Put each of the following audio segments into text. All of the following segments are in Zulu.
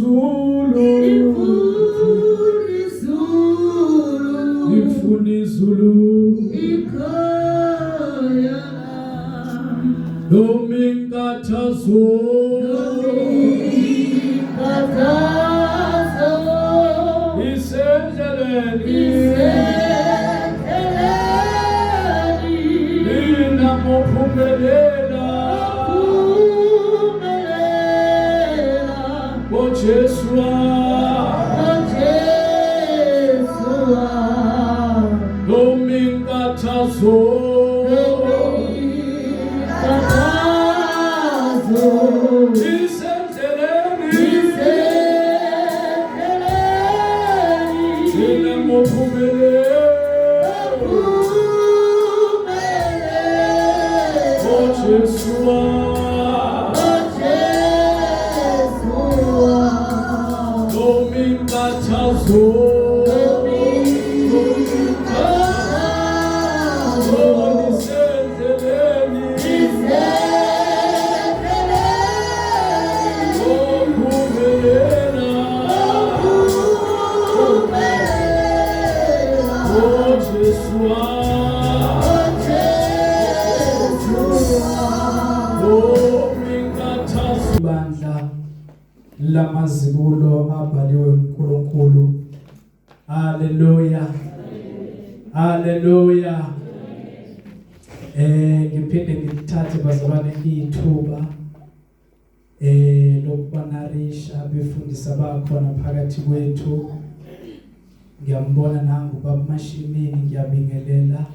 Izulu, Ifuna izulu, ifuna izulu, ikhaya lami. Noma inkathazo, Inkathazo isendleleni, isendleleni, mina ngophumelela, phumelela, ngoJesu ngoJesu wami. Noma inkathazo, Inkathazo isendleleni, isendleleni, mina ngophumelela, phumelela, ngoJesu wami. ngoJesu wami. Noma inkathazo, Inkathazo isendleleni, isendleleni, ngophumelela, phumelela, ngoJesu wami. ngoJesu wami. Noma inkathazo, Ibandla lamazibulo abhaliwe uNkulunkulu. Haleluya, haleluya. Ngiphinde ngithathe, bazalwane, ithuba lokuhonorisha befundisa bakhona phakathi kwethu. Ngiyambona nangu baba Mashimini, ngiyabingelela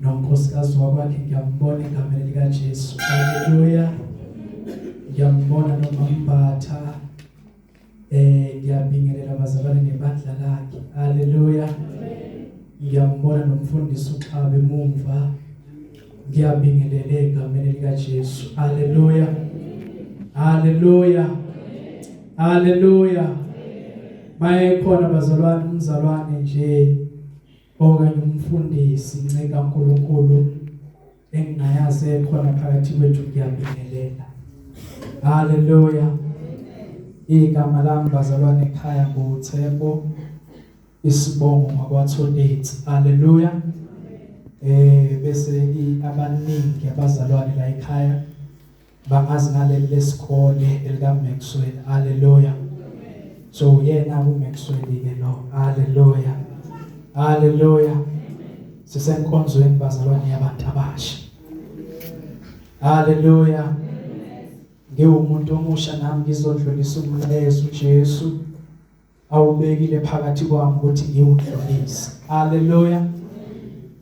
nonkosikazi wakwakhe, ngiyambona egameni lika Jesu. Haleluya. Ngiyambona nomambatha, ngiyabingelela bazalwane nebandla lakhe. Haleluya. Ngiyambona nomfundisi uXabe emumva, ngiyabingelela egameni lika Jesu. Haleluya, haleluya, haleluya. Maye khona bazalwane, umzalwane nje okanye umfundisi, inceka kaNkuluNkulu engingayazi ekhona phakathi kwethu, ngiyabingelela. Haleluya. Igama lami, bazalwane, ekhaya nguThembo, isibongo ngakwaTholetsi. Haleluya. Bese abaningi abazalwane la ekhaya bangazi ngaleli lesikole elika Maxwell. Haleluya. So yena uMaxwell ke lo. Haleluya, haleluya. Sisenkonzweni, bazalwane, yabantu abasha. Haleluya. Ngiwumuntu omusha nami, ngizodlulisa umlayezo uJesu awubekile phakathi kwami ukuthi ngiwudlulise. Haleluya.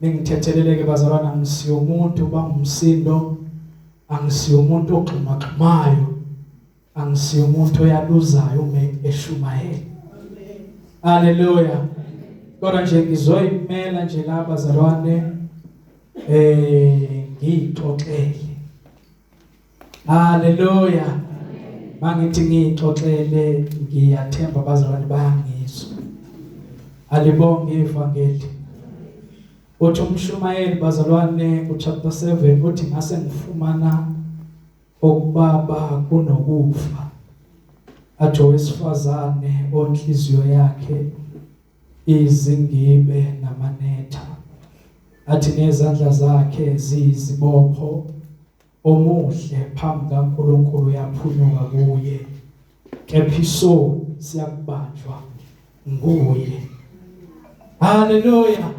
Ningithetheleleke, bazalwana, angisiyo umuntu bangumsindo, angisiyo umuntu ogxumagxumayo, angisiyo umuntu oyaluzayo uma eshumayela. Haleluya. Kodwa nje ngizoyimela nje la, bazalwane, ngiyixoxele. Haleluya. Mangithi ngiyixoxele, ngiyathemba abazalwane bayangizwa. Alibonge ivangeli. Uthi umshumayeli, bazalwane, uchapter 7, uthi ngase ngifumana okubaba kunokufa, athi owesifazane onhliziyo yakhe izingibe namanetha, athi nezandla zakhe ziyizibopho, omuhle phambi kaNkuluNkulu uyaphunyuka kuye, kepha iso siyakubanjwa nguye. Haleluya.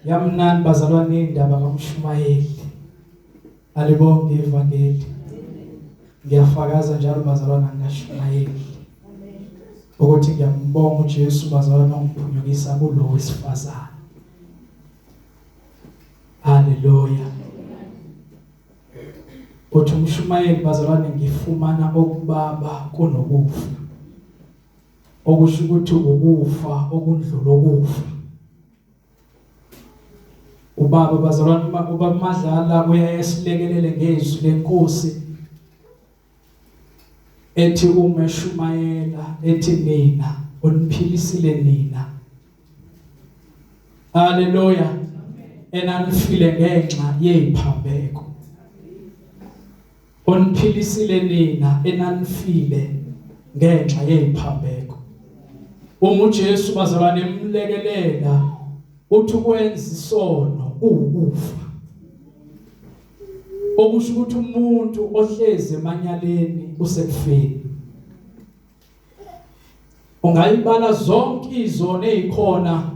Yamnandi, bazalwane, indaba kaMshumayeli. Alibonge ivangeli. Ngiyafakaza njalo, bazalwane, ngashumayeli ukuthi ngiyambonga uJesu, bazalwane, ongiphunyukisa kulo wesifazane. Haleluya. Uthi umshumayeli, bazalwane, ngifumana okubaba kunokufa, okusho ukuthi ukufa okundlula ukufa. Ubaba, bazalwane, ubaba Madlala uyayesilekelele ngezwi lenkosi ethi uma eshumayela ethi mina uniphilisile nina, haleluya, enanifile ngenxa yeziphambeko, uniphilisile nina enanifile. Ngenxa yeziphambeko. Uma uJesu bazalwane emlekelela uthi ukwenza isono kuwukufa. Okusho ukuthi umuntu ohlezi emanyaleni usekufeni. Ungayibala zonke izono ezikhona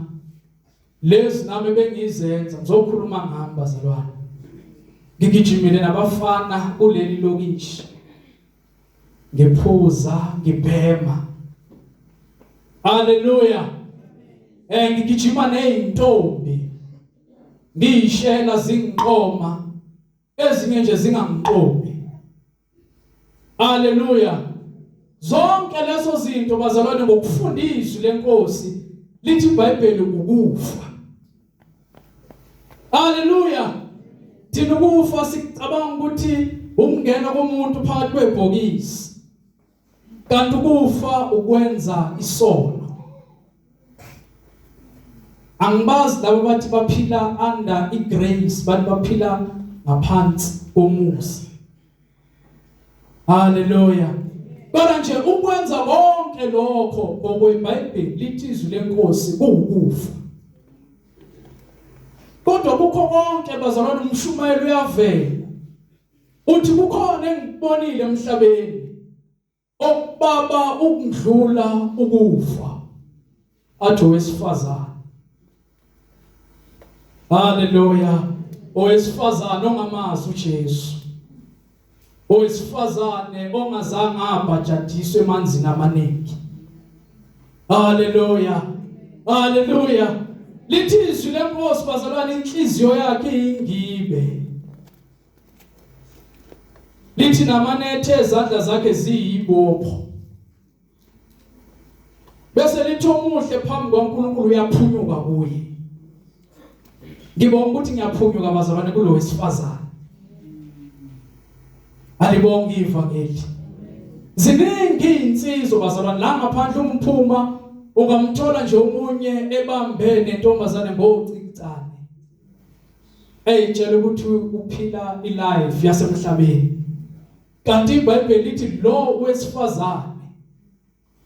lezi nami bengizenza ngizokhuluma ngami bazalwane. Ngigijimile nabafana kuleli lokishi. Ngiphuza, ngibhema. Haleluya. Ngigijima nezintombi. Ngiyishela zingiqoma ezinye nje zingangiqomi. Haleluya. Zonke lezo zinto bazalwane ngokufunda izwi lenkosi lithi iBhayibheli ukufa. Haleluya. Thina ukufa sicabanga ukuthi ukungena komuntu phakathi kwebhokisi. Kanti ukufa ukwenza isono. Angibazi labo bathi baphila under igrace, bathi baphila ngaphansi komusa. Haleluya. Kodwa nje ukwenza konke lokho ngokweBhayibheli lithi izwi lenkosi kuwukufa. Kodwa kukho konke bazalwane umshumayelo uyavela. Uthi kukhona engikubonile emhlabeni okubaba ukudlula ukufa. Athi owesifazane. Haleluya. Owesifazane ongamazi uJesu. Owesifazane ongazange abhajadiswe emanzini amaningi. Haleluya. Haleluya. Lithi izwi lenkosi bazalwane inhliziyo yakhe ingibe. Lithi namanethe ezandla zakhe ziyibopho. Bese lithi omuhle phambi kwaNkulunkulu uyaphunyuka kuye. Ngibonga ukuthi ngiyaphunyuka bazalwane kulo wesifazane. Alibonge ivangeli. Ziningi insizwa bazalwane la ngaphandle umphuma ungamthola nje omunye ebambe nentombazane ngocicane. Eyitshela ukuthi uphila ilife yasemhlabeni. Kanti iBhayibheli lithi lo wesifazane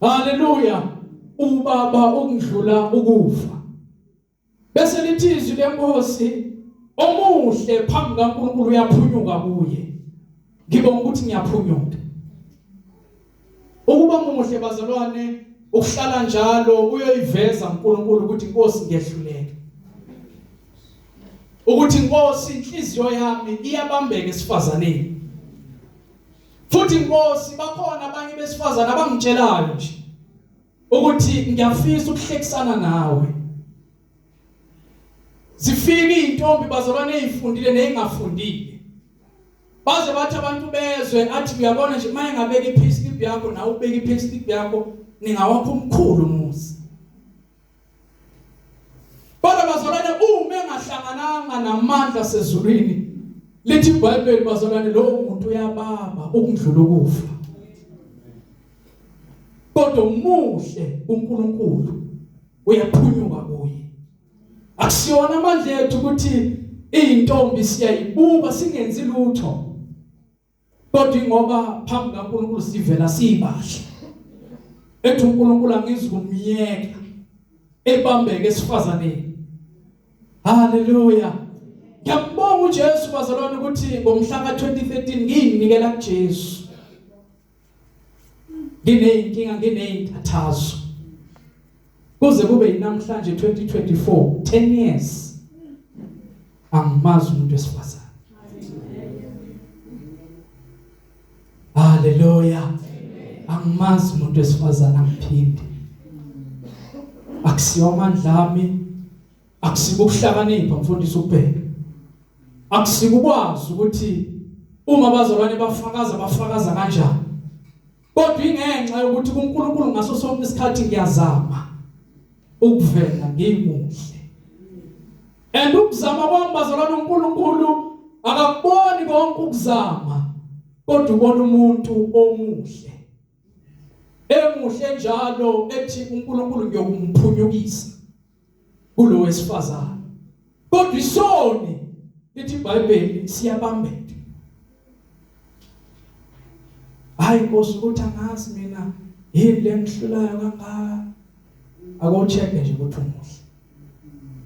Haleluya ubaba ukudlula ukufa. Bese lithi izwi lenkosi omuhle phambi kaNkulunkulu uyaphunyuka kuye. Ngibonga ukuthi ngiyaphunyuka. Ukuba muhle bazalwane ukuhlala njalo uyoyiveza uNkulunkulu ukuthi inkosi ngehluleka. Ukuthi inkosi inhliziyo yami iyabambeka esifazaneni. Futhi inkosi bakhona abanye besifazana abangitshelayo nje ukuthi ngiyafisa ukuhlekisana nawe. Zifika izintombi bazalwane ezifundile nezingafundile. Baze bathi abantu bezwe athi uyabona nje maye ngabeka ipayslip yakho nawe ubeka ipayslip yakho ningawakho omkhulu umuzi. Kodwa bazalwane uma engahlangananga namandla sezulwini lithi iBhayibheli bazalwane lowo muntu uyababa ukudlula ukufa. Kodwa umuhle uNkulunkulu uyaphunyuka kuye. Akusiyona amandla ethu ukuthi izintombi siyayibuka singenzi lutho. Kodwa ingoba phambi kaNkulunkulu sivela sibahle. Ethi uNkulunkulu angizukumyeka ebambeke esifazaneni. Haleluya. Ngiyambonga uJesu bazalwane ukuthi ngomhla ka2013 ngiyinikela kuJesu. Ngineyinkinga ngineyinkathazo. Kuze kube yinamhlanje 2024 10 years angimazi umuntu wesifazane. Haleluya. Angimazi umuntu wesifazane angiphinde. Akusiyo amandla ami, akusiko ukuhlakanipha mfundisi ubheke. Akusiko ukwazi ukuthi uma abazalwane bafakaza bafakaza kanjani. Kodwa ingenxa yokuthi kuNkulunkulu ngaso sonke isikhathi ngiyazama ukuvela ngimuhle. And ukuzama kwami bazalwane uNkulunkulu akakuboni konke ukuzama kodwa ubona umuntu omuhle. Emuhle njalo ethi uNkulunkulu ngiyokumphunyukisa kulo wesifazane. Kodwa isoni lithi iBhayibheli siyabambeka. Hayi Nkosi ukuthi angazi mina. Yini lengihlulayo kangaka? Ake nje ukuthi umuhle.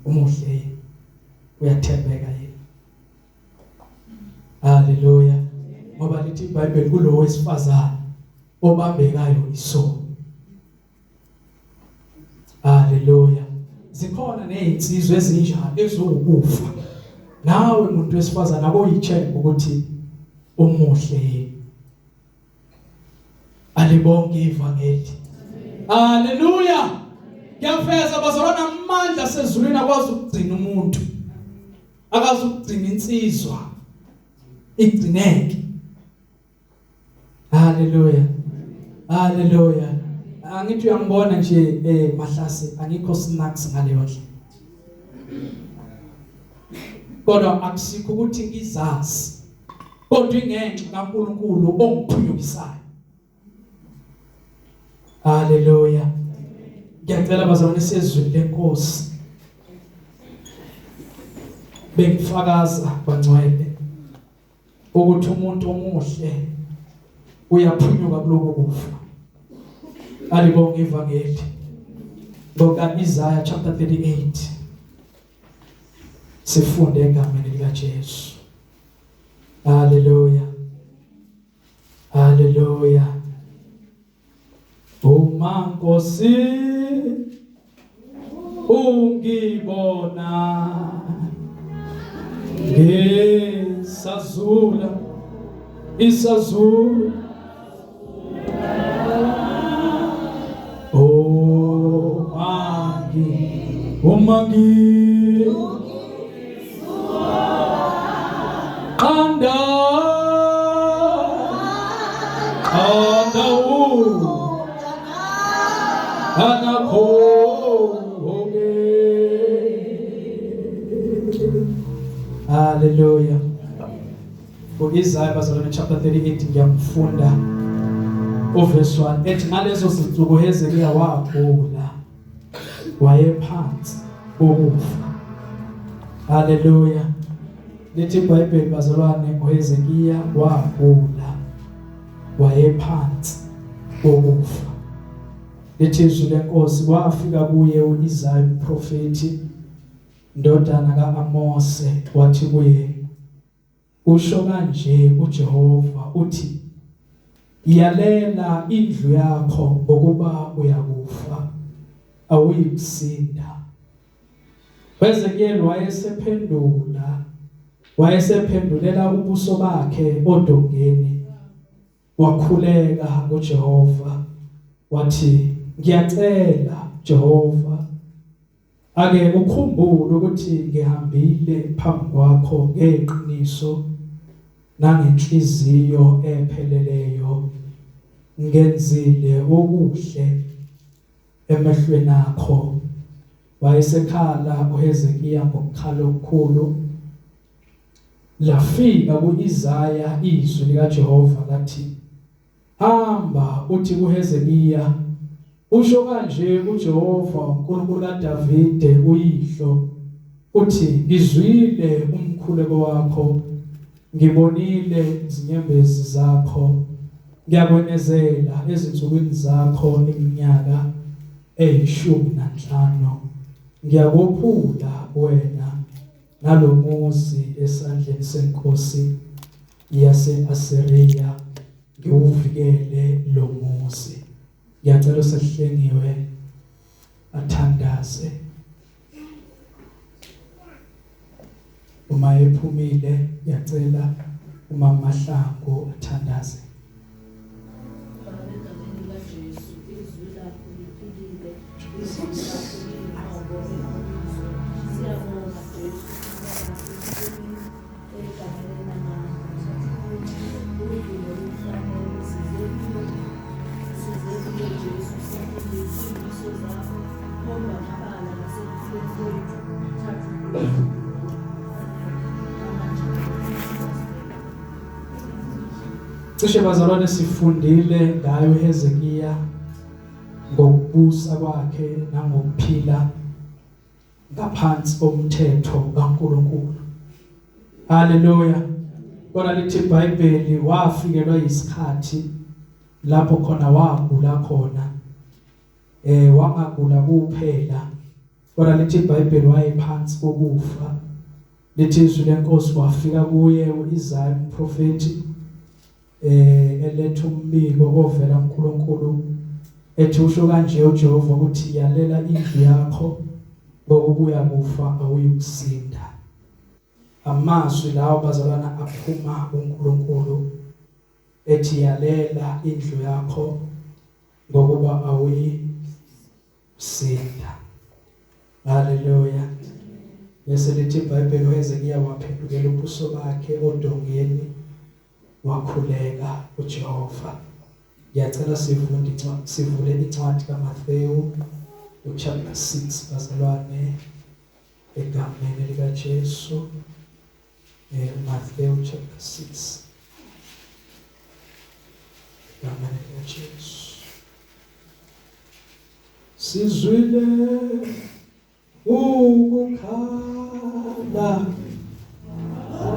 Umuhle yini? Uyathembeka yini? Haleluya. Ngoba lithi iBhayibheli kulo wesifazane obambekayo isono. Haleluya. Zikhona nezinsizwa ezinjalo eziwukufa. Nawe umuntu wesifazane akoyicheck ukuthi umuhle yini. Alibonke ivangeli. Haleluya. Ngiyafeza bazalwana, amandla sezulwini akwazi ukugcina umuntu. Akazi ukugcina insizwa. Igcineke. Haleluya. Haleluya. Angithi uyangibona nje mahlase angikho snacks ngaleyo ndlela. Kodwa akusikho ukuthi ngizazi. Kodwa ingenxa kaNkuluNkulu ongiphunyukisayo. Haleluya. Ngiyacela bazalwane sezwini lenkosi. Bengifakaza bangcwele ukuthi umuntu omuhle uyaphunyuka kuloko kufa. Alibonge ivangeli. Ngoka Isaiah chapter 38. Sifunde egameni lika Jesu. Haleluya. Haleluya. Uma Nkosi ungibona ngisazula isazula Oh mangi umangi Qanda Qanda u Anakho Hallelujah. uIsaiah bazalwane chapter 38 ngiyamfunda uverse 1 ethi ngalezo zinsuku Hezekiya wagula wayephansi kokufa. Haleluya. Lithi iBhayibheli bazalwane uHezekiya wagula wayephansi kokufa. Lithi izwi lenkosi kwafika kuye uIsaiah umprofeti ndodana kaAmose wathi kuye usho kanje uJehova uthi yalela indlu yakho ngokuba uyakufa awuyikusinda. Ezekiel wayesephendula wayesephendulela ubuso bakhe odongeni wakhuleka kuJehova wathi ngiyacela Jehova ake ukhumbule ukuthi ngihambile phambi kwakho ngeqiniso nangenhliziyo epheleleyo ngenzile okuhle emehlweni akho. Wayesekhala uHezekiya ngokukhala okukhulu. Lafika kuIsaya izwi likaJehova lathi hamba uthi kuHezekiya usho kanje uJehova uNkulunkulu kaDavide uyihlo uthi ngizwile umkhuleko wakho ngibonile izinyembezi zakho ngiyakwenezela ezinsukwini zakho iminyaka eyishumi nanhlanu ngiyakophula wena nalomuzi esandleni senkosi yase-Asiriya ngiwuvikele lo muzi. Ngiyacela osehlengiwe athandaze. Uma ephumile ngiyacela umama Mahlangu athandaze. Baba egameni likaJesu, izwi lakho liphilile, izwi lakho liyinqobo enkuluzo. Siyabonga Jesu, egameni lamandla. Udumo lukufanele, size kuwe, size kuwe Jesu, sifune izimfiso zakho, khomba amabala nasekuphileni kwethu, thatha udumo. Cishe bazalwane sifundile ngayo Hezekiya ngokubusa kwakhe nangokuphila ngaphansi komthetho kaNkuluNkulu. Haleluya. Kodwa lithi iBhayibheli wafikelwa isikhathi Lapho khona wagula khona, wangagula kuphela, kodwa lithi iBhayibheli wayephansi kokufa. Lithi izwi lenkosi wafika kuye uIsaya umprofeti, eletha umbiko ovela kuNkulunkulu, ethi usho kanje uJehova ukuthi yalela indlu yakho ngokubuya kufa awuyikusinda. Amazwi lawo bazalwana aphuma kuNkulunkulu, ethi yalela indlu yakho ngokuba awuyisinda. Haleluya. Bese lithi iBhayibheli uHezekiya waphendukela ubuso bakhe odongeni, wakhuleka uJehova. Ngiyacela sifunde sivule incwadi kaMathewu uchapter 6 bazalwane, egameni lika Jesu. Matthew chapter 6, egameni lika Jesu. Sizwile ukukhala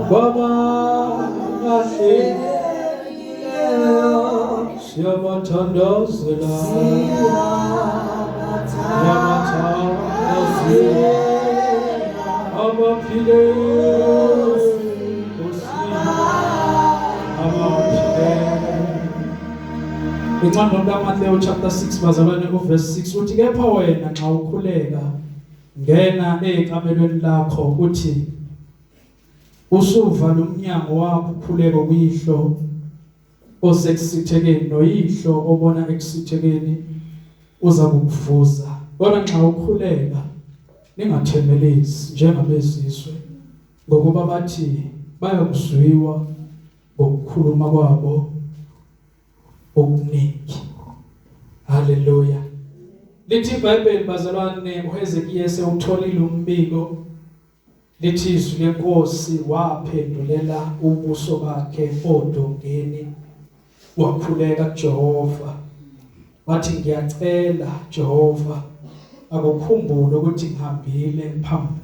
kwabalahlekileyo, siyabathandazela, siyabathandazela abaphile, abaphile. Incwadi kaMathewu chapter 6 bazalwane, uverse 6 uthi, kepha wena nxa ukhuleka, ngena ekamelweni lakho, uthi usuvala umnyango wakho, ukhuleke kuyihlo osekusithekeni, noyihlo obona ekusithekeni uza kukuvuza. Kodwa nxa ukhuleka, ningathemelezi njengabezizwe, ngokuba bathi bayakuzwiwa ngokukhuluma kwabo okuningi. Haleluya. Lithi iBhayibheli bazalwane, uHezekiya sewutholile umbiko, lithi izwi lenkosi waphendulela ubuso bakhe odongeni, wakhuleka kuJehova, wathi ngiyacela Jehova, akukhumbule ukuthi ngihambile phambi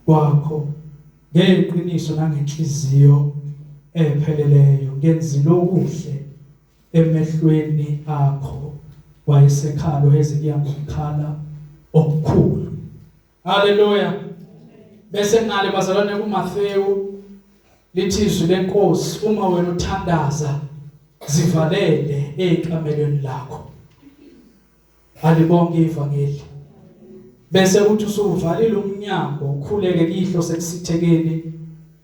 kwakho ngeqiniso nangenhliziyo epheleleyo, ngenzile okuhle emehlweni akho. Wayesekhala uHezekiya ngokukhala okukhulu. Haleluya. Bese ngale bazalwane kuMathewu lithi izwi lenkosi, uma wena uthandaza zivalele ekamelweni lakho. Alibonke ivangeli. Bese uthi usuvalile umnyango, ukhuleke kihlo sekusithekeni,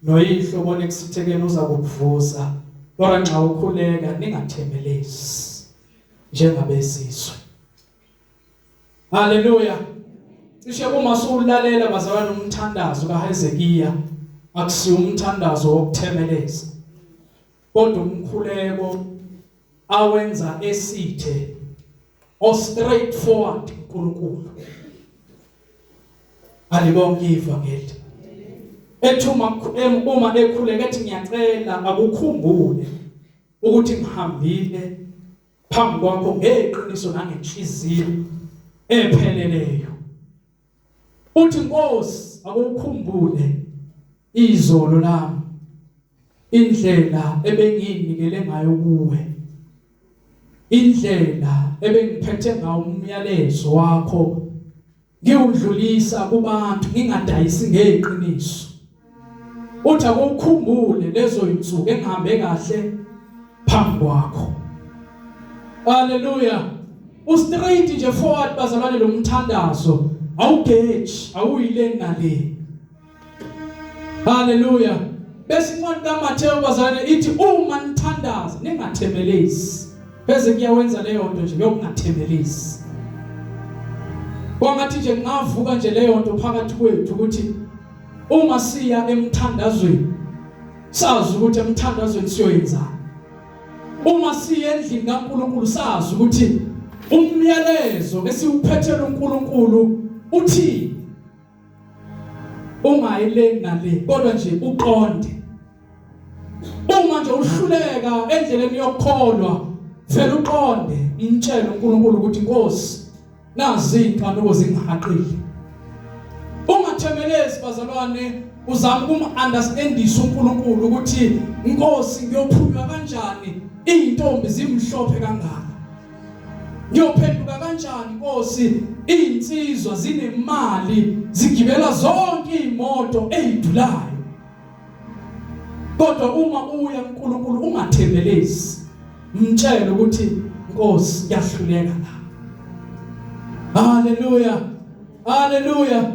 noyihlo bona ekusithekeni uza kukuvuza. Kodwa nxa ukhuleka ningathemelezi njengabezizwe. Haleluya. Cishe uma sulalela bazalwane umthandazo kaHezekiya, akusiwo umthandazo wokuthemeleza, kodwa umkhuleko awenza esithe o straight forward uNkulunkulu. Alibonke ivangeli. Ethi uma ekhuleka ethi ngiyacela akukhumbule ukuthi ngihambile phambi kwakho ngeqiniso nangenhliziyo epheleleyo. Uthi Nkosi akukhumbule izolo lami, indlela ebengiyinikele ngayo kuwe, indlela ebengiphethe ngawo umyalezo wakho ngiwudlulisa kubantu, ngingadayisi ngeqiniso. Uthi akukhumbule lezo insuku engihambe kahle phambi kwakho. Haleluya. Ustraight nje forward bazalwane, lo mthandazo awugeji, awuyile nale. Haleluya. Bese incwadi kaMathewu bazalwane ithi uma nithandaza ningathemelezi. Bese kuyawenza leyo nto nje yokungathemelezi. Kwangathi nje kungavuka nje leyo nto phakathi kwethu ukuthi uma siya emthandazweni sazi ukuthi emthandazweni siyoyenzani. Uma siya endlini kaNkuluNkulu sazi ukuthi umyalezo esiwuphethela uNkulunkulu uthi ungayi le nale, kodwa nje uqonde. Uma nje uhluleka endleleni yokukholwa, vele uqonde, umtshele uNkulunkulu ukuthi Nkosi, nazi inkanuko zingihaqile. Ungathemelezi bazalwane, uzama ukum-understandisa uNkulunkulu ukuthi Nkosi ngiyophunywa kanjani. Izintombi zimhlophe kangaka. Ngiyophenduka kanjani Nkosi izinsizwa zinemali zigibela zonke izimoto ezidulayo. Kodwa uma uya kuNkulunkulu ungathembelezi. Mtshele ukuthi Nkosi ngiyahluleka la. Haleluya. Haleluya.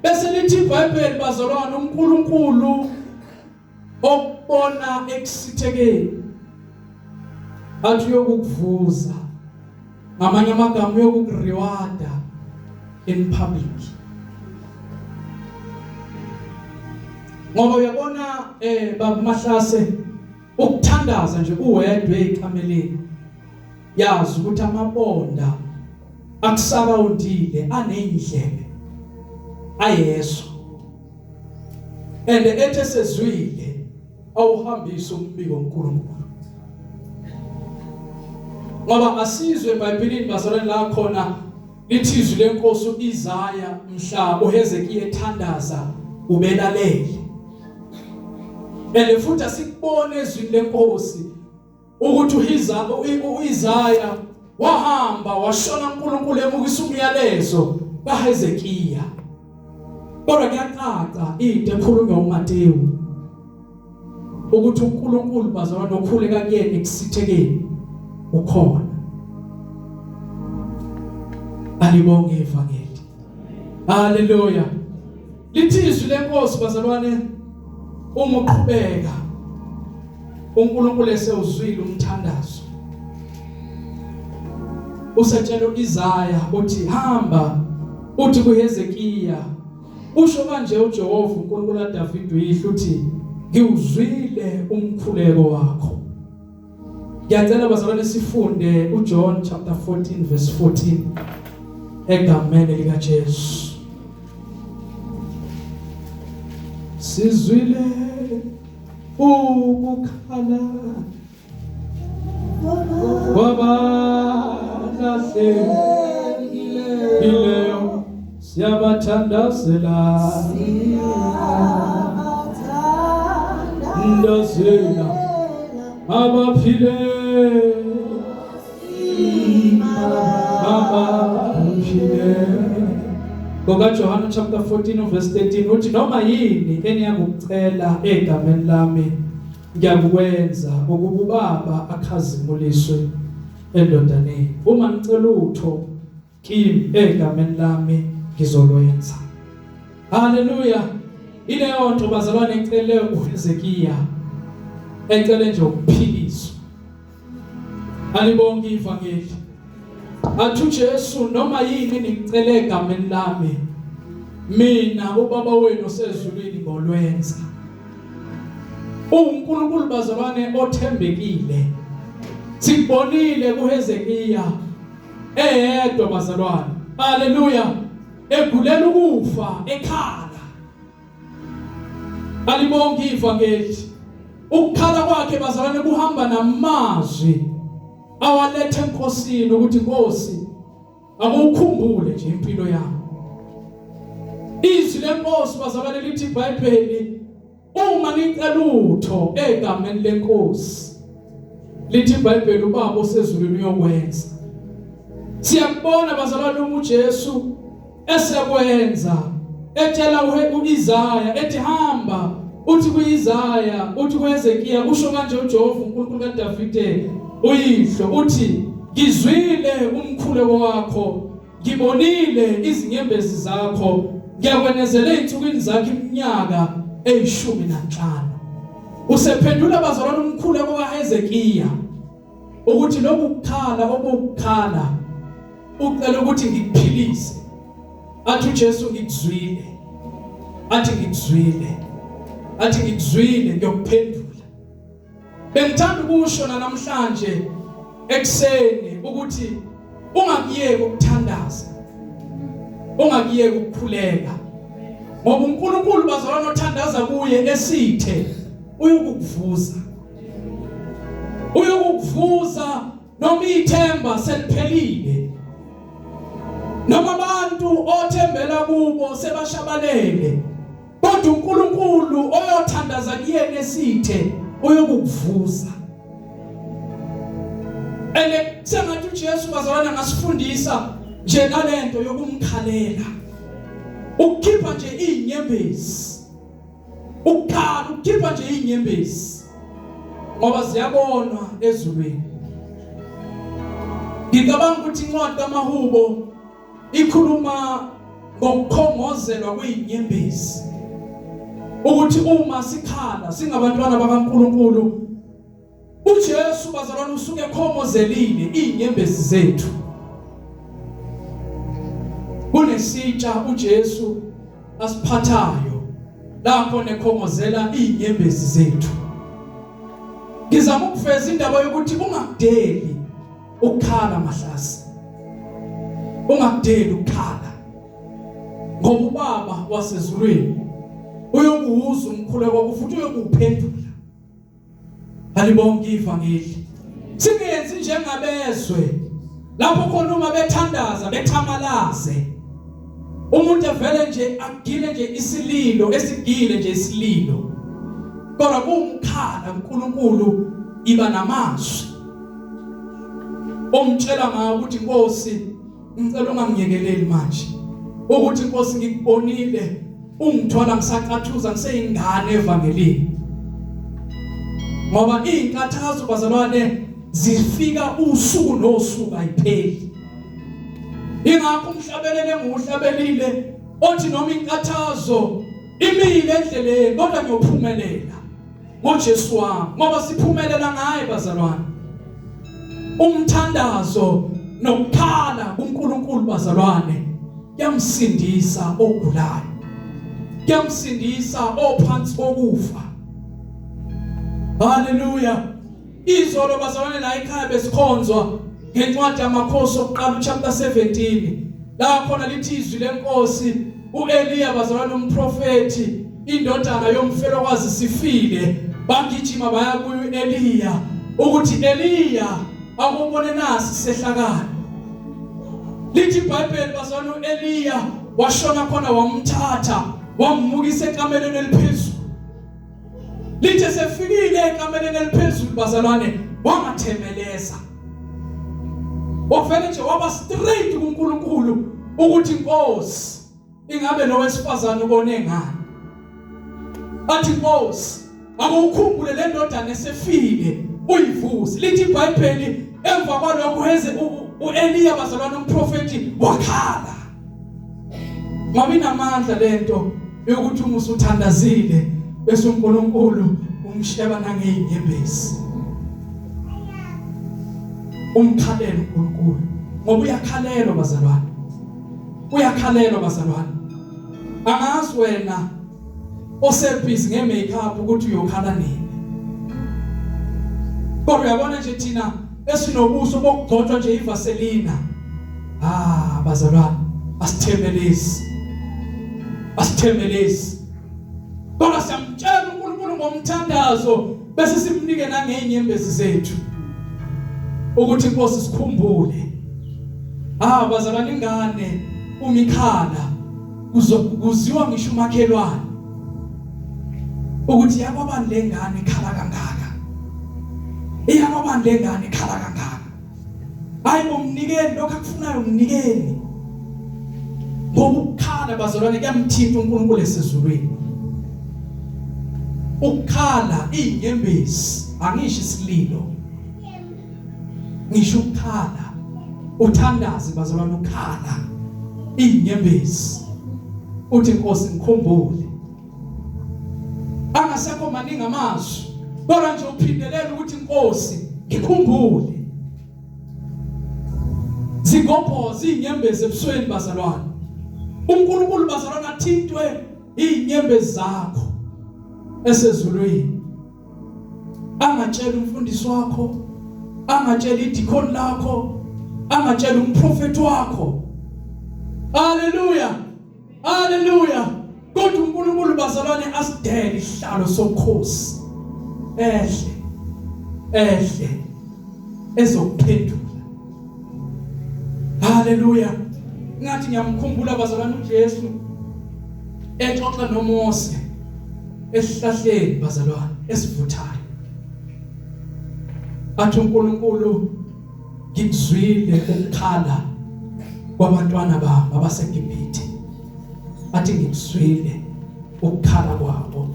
Bese lithi iBhayibheli bazalwane uNkulunkulu okubona ekusithekeni athi uyokukuvuza ngamanye amagama uyokukurewarda in public ngoba uyabona eh baba Mahlase ukuthandaza nje uwedwa ekameleni yazi ukuthi amabonda akusarawundile aneyindlebe ayezwa and ethe sezwile awuhambise umbiko uNkulunkulu ngoba asizwe eBhayibhelini bazalwane la khona lithi izwi lenkosi uIsaya mhla uHezekiya ethandaza ubelalele and futhi asikubone ezwini lenkosi ukuthi uHiza uIsaya wahamba washona uNkulunkulu emukisa umyalezo kaHezekiya kodwa kuyacaca into ekhulunywa uMateyu ukuthi uNkulunkulu bazalwane okhuleka kuyena ekusithekeni ukhona alibonge ivangeli haleluya lithi izwi lenkosi bazalwane uma uqhubeka uNkulunkulu esewuzwile umthandazo usetshela uIsaya uthi hamba uthi kuHezekiya usho kanje uJehova uNkulunkulu kaDavid uyihlo uthi ngiwuzwile umkhuleko wakho Ngiyacela bazalwane sifunde uJohn chapter 14 verse 14 egameni lika Jesu. Sizwile ukukhala kwabalahlekileyo siyabathandazela ndazela abaphile abaphile ngokaJohane chapter 14 verse 13 uthi noma yini eniyakucela egameni lami ngiyakwenza ukuba ubaba akhazimuliswe endodaneni uma ngicela utho kimi egameni lami ngizolwenza haleluya ileyo nto bazalwane ecele uHezekiya ecele nje ukuphiliswa alibonke ivangeli athi uJesu noma yini ningicele egameni lami mina ubaba wenu osezulwini ngolwenza uNkulunkulu bazalwane othembekile sikubonile kuHezekiya eyedwa bazalwane haleluya egulela ukufa ekhala alibonke ivangeli ukukhala kwakhe bazalwane kuhamba namazwi awalethe enkosini ukuthi Nkosi akukhumbule nje impilo yami izwi lenkosi bazalwane lithi iBhayibheli Uma nicela utho egameni lenkosi lithi iBhayibheli ubaba osezulwini uyokwenza. Siyakubona bazalwane uma uJesu esekwenza etshela uIsaya ethi hamba uthi kuIsaya uthi kuHezekiya usho kanje uJehova uNkulunkulu kaDavide uyihlo uthi ngizwile umkhuleko wakho Ngibonile izinyembezi zakho, ngiyakwenezela ezinsukwini zakho iminyaka eyishumi nanhlanu. Usephendula bazalwane umkhuleko kaHezekiya ukuthi lokhu kukhala obukukhala ucela ukuthi ngikuphilise. Athi uJesu ngikuzwile. Athi ngikuzwile. Athi ngikuzwile ngiyokuphendula. Bengithanda ukusho namhlanje ekseni ukuthi ungakuyeki ukuthandaza. Ungakuyeki ukukhuleka. Ngoba uNkulunkulu bazalwane othandaza kuye esithe uyokukuvuza. Uyokukuvuza noma ithemba seliphelile. Noma abantu othembela kubo sebashabalele. Kodwa uNkulunkulu oyothandaza kuyena esithe uyokukuvuza. And sengathi uJesu bazalwana ngasifundisa nje nalento yokumkhalela, ukukhipha nje izinyembezi, ukukhala, ukukhipha nje izinyembezi, ngoba ziyabonwa ezulwini. Ngicabanga ukuthi incwadi kaMahubo ikhuluma ngokukhongozelwa kwezinyembezi, ukuthi uma sikhala singabantwana bakaNkuluNkulu, uJesu bazalwane usuke ekhomozelile izinyembezi zethu. Kunesitsha uJesu asiphathayo lapho nekhongozela izinyembezi zethu. Ngizama ukuveza indaba yokuthi ungakudeli ukukhala mahlasi, ungakudeli ukukhala, ngoba ubaba wasezulwini uyokuwuza umkhuleko wakho futhi uyokuwuphendula. Alibonke ivangeli. Singenzi njengabezwe lapho khona uma bethandaza bethamalaze, umuntu evele nje agile nje isililo esigile nje isililo, kodwa kumkhala uNkulunkulu iba namazwi omtshela ngawo ukuthi Nkosi ngicela ungangiyekeleli manje, ukuthi Nkosi ngikubonile ungithola ngisacathuza ngiseyingane evangelini. Ngoba izinkathazo bazalwane zifika usuku nosuku, ayipheli. Ingakho umhlabelele enguhlabelile othi noma inkathazo imile endleleni, kodwa ngiyophumelela ngoJesu wami, ngoba siphumelela ngaye bazalwane. Umthandazo nokukhala kuNkulunkulu bazalwane kuyamsindisa ogulayo, kuyamsindisa ophansi kokufa. Haleluya. Izolo bazalwane la ekhaya besikhonzwa ngencwadi yamakhosi okuqala chapter 17, la khona lithi izwi lenkosi uEliya bazalwane umprofeti, indodana yomfelokazi sifile, bagijima baya kuyo uEliya ukuthi Eliya akubone nasi sehlakalo. Lithi iBhayibheli bazalwane uEliya washona khona, wamthatha wammukisa ekamelweni eliphezulu. Lithe sefikile ekamelweni eliphezulu bazalwane, wangathemeleza, wavele nje waba straight kuNkulunkulu ukuthi Nkosi, ingabe lo wesifazane ubone ngani? Athi Nkosi, akukhumbule le ndodana esefile uyivuse. Lithi iBhayibheli emva kwalokho heze uEliya bazalwane umprofeti wakhala, ngoba inamandla lento yokuthi uma usuthandazile bese uNkulunkulu umsheba nangezinyembezi, umkhalele uNkulunkulu, ngoba uyakhalelwa bazalwane, uyakhalelwa bazalwane. Angazi wena osebhizi nge-makeup ukuthi uyokhala nini, kodwa uyabona nje thina esinobuso bokugcotshwa nje ivaselina, bazalwane, asithembelezi, asithembelezi, kodwa siyamtshela uNkulunkulu ngomthandazo bese simnike nangezinyembezi zethu ukuthi Nkosi sikhumbule. Bazalwane, ingane umikhala kuziwa ngisho umakhelwane ukuthi yakwabani lengane ikhala kangaka, iyakwabani lengane ikhala kangaka. Hayi bomnikeni lokho akufunayo, mnikeni, ngoba ukukhala bazalwane kuyamthinta uNkulunkulu esezulwini. Ukukhala izinyembezi, angisho isililo, ngisho ukukhala, uthandaze bazalwane, ukhala izinyembezi uthi Nkosi ngikhumbule. Angasekho maningi amazwi, kodwa nje uphindelela ukuthi Nkosi ngikhumbule. Zigobhoza izinyembezi ebusweni bazalwane. uNkulunkulu bazalwane athintwe izinyembezi zakho esezulwini. Angatshela umfundisi wakho, angatshela idikoni lakho, angatshela umprofeti wakho. Haleluya, haleluya. Kodwa uNkulunkulu bazalwane asidele isihlalo sobukhosi ehle ehle ezokuphendula. Haleluya. Ngathi ngiyamkhumbula bazalwane uJesu exoxa noMose esihlahleni bazalwane esivuthayo, athi uNkulunkulu Ngikuzwile ukukhala kwabantwana bami abaseGibhithe. Athi ngikuzwile ukukhala kwabo,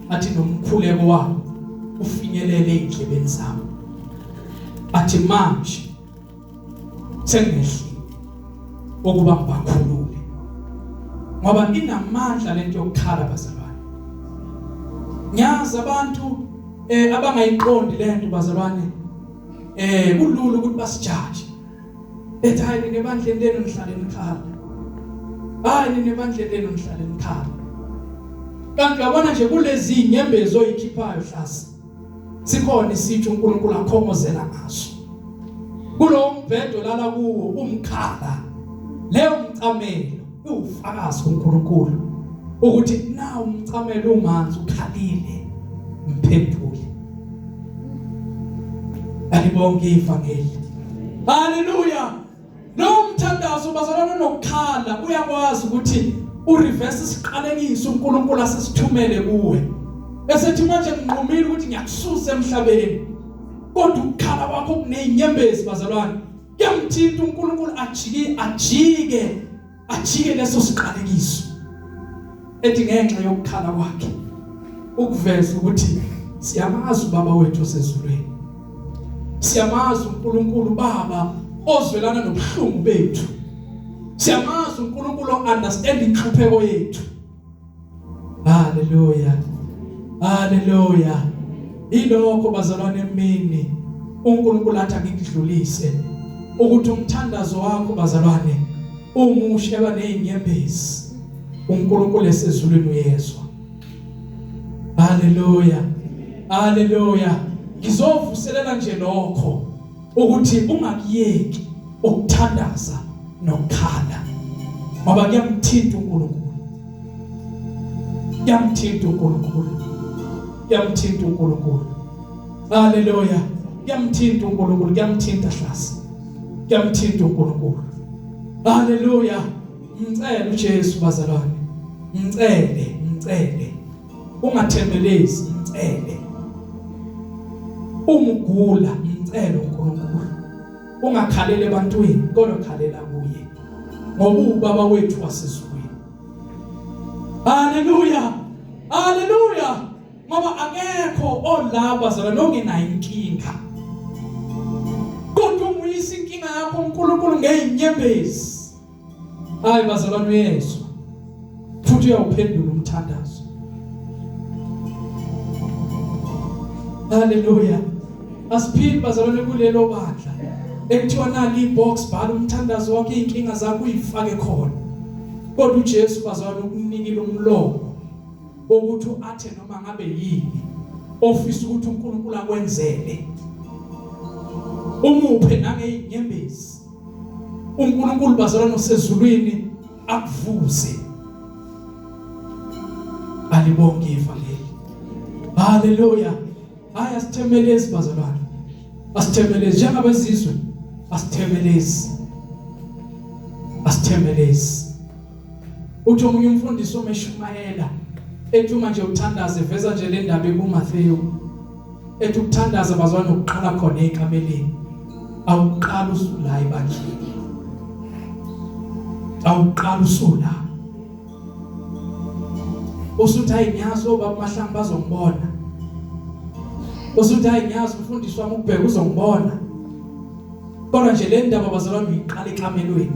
athi nomkhuleko wabo ufinyelele endlebeni zami. Athi manje sengehlile ukuba ngibakhulule, ngoba inamandla lento yokukhala bazalwane. Ngiyazi abantu abangayiqondi lento bazalwane, kulula ukuthi basijaje, bethi hayi nina ebandleni lenu nihlale nikhala, hayi nina ebandleni lenu nihlale nikhala. Kanti uyabona nje kulezi inyembezi oyikhiphayo hlasi sikhona isitsho uNkulunkulu akhomozela ngaso kulowo mbhedo lala kuwo umkhala, leyo mcamelo iwufakazi kuNkulunkulu ukuthi na umcamelo umanzi ukhalile, mphendule. Alibonke ivangeli. Haleluya. Lo mthandazo bazalwane nokukhala uyakwazi ukuthi ureverse isiqalekiso uNkulunkulu asisithumele kuwe, esethi manje nginqumile ukuthi ngiyakususa emhlabeni, kodwa ukukhala kwakho kunezinyembezi bazalwane kuyamthinta uNkulunkulu, ajike ajike ajike leso siqalekiso, ethi ngenxa yokukhala kwakhe ukuveza ukuthi siyamazi ubaba wethu osezulwini, siyamazi uNkulunkulu baba ozwelana nobuhlungu bethu, siyamazi uNkulunkulu understand inhlupheko yethu. Haleluya, haleluya. Ilokho bazalwane emini uNkulunkulu athi angikudlulise ukuthi umthandazo wakho bazalwane umushe banezinyembezi, uNkulunkulu esezulwini uyezwa. Haleluya, haleluya. Ngizovuselela nje lokho ukuthi ungakuyeki ukuthandaza nokukhala, ngoba kuyamthinta uNkulunkulu, kuyamthinta uNkulunkulu, kuyamthinta uNkulunkulu. Haleluya, kuyamthinta uNkulunkulu, kuyamthinta hlasi, kuyamthinta uNkulunkulu. Haleluya. Ngicela uJesu bazalwane, ngicele, ngicele, ungathembelezi, ngicele. Uma ugula ngicele uNkulunkulu, ungakhaleli ebantwini kodwa khalela kuye, ngoba ubaba wethu wasezulwini. Haleluya, haleluya. Ngoba akekho olaba bazalwane ongenayo inkinga, kodwa umuyisa inkinga yakho uNkulunkulu ngezinyembezi. Hayi bazalwane, uyezwa futhi uyawuphendula umthandazo. Haleluya. Asiphili bazalwane kulelo bandla ekuthiwa nali ibox, bhala umthandazo wakho, izinkinga zakho uyifake khona. Kodwa uJesu bazalwane ukunikile umlomo wokuthi athe noma ngabe yini ofisa ukuthi uNkulunkulu akwenzele, umuphe nangezinyembezi. uNkulunkulu bazalwane osezulwini akuvuze. Alibonke ivangeli. Haleluya. Hayi asithembelezi bazalwane, asithembelezi njengabezizwe, asithembelezi, asithembelezi. Uthi omunye umfundisi omeshumayela ethi uma nje uthandaza, eveza nje le ndaba ekuMathewu, ethi ukuthandaza bazalwane ukuqala khona ekameleni, awuqala usula ebandleni, awuqala usula usuthi hayi ngiyazi obaba Mahlangu bazongibona, usuthi hayi ngiyazi umfundisi wami ukubheka uzongibona. Kodwa nje le ndaba bazalwane uyiqala ekamelweni,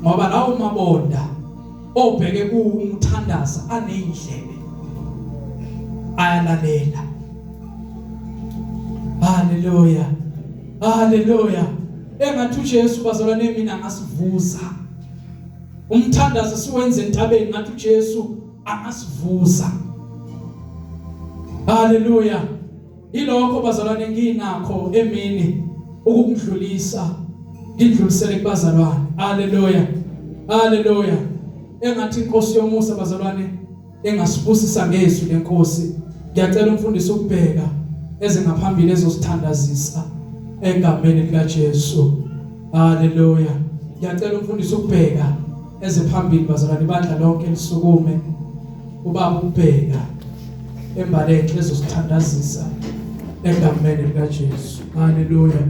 ngoba lawo mabonda obheke kuwumthandaza aneyindlebe ayalalela. Haleluya, haleluya. Engathi uJesu bazalwane mina angasivuza umthandazo siwenze entabeni, ngathi uJesu angasivuza. Haleluya. Ilokho bazalwane nginakho emini ukukudlulisa, ngidlulisele kubazalwane. Haleluya, haleluya. Engathi inkosi yomusa bazalwane engasibusisa ngezwi lenkosi. Ngiyacela umfundisi ukubheka eze ngaphambili ezosithandazisa egameni lika Jesu. Haleluya. Ngiyacela umfundisi ukubheka eze phambili bazalwane, ibandla lonke lisukume. Ubaba ukubheka embalenhle ezosithandazisa egameni lika Jesu. Haleluya.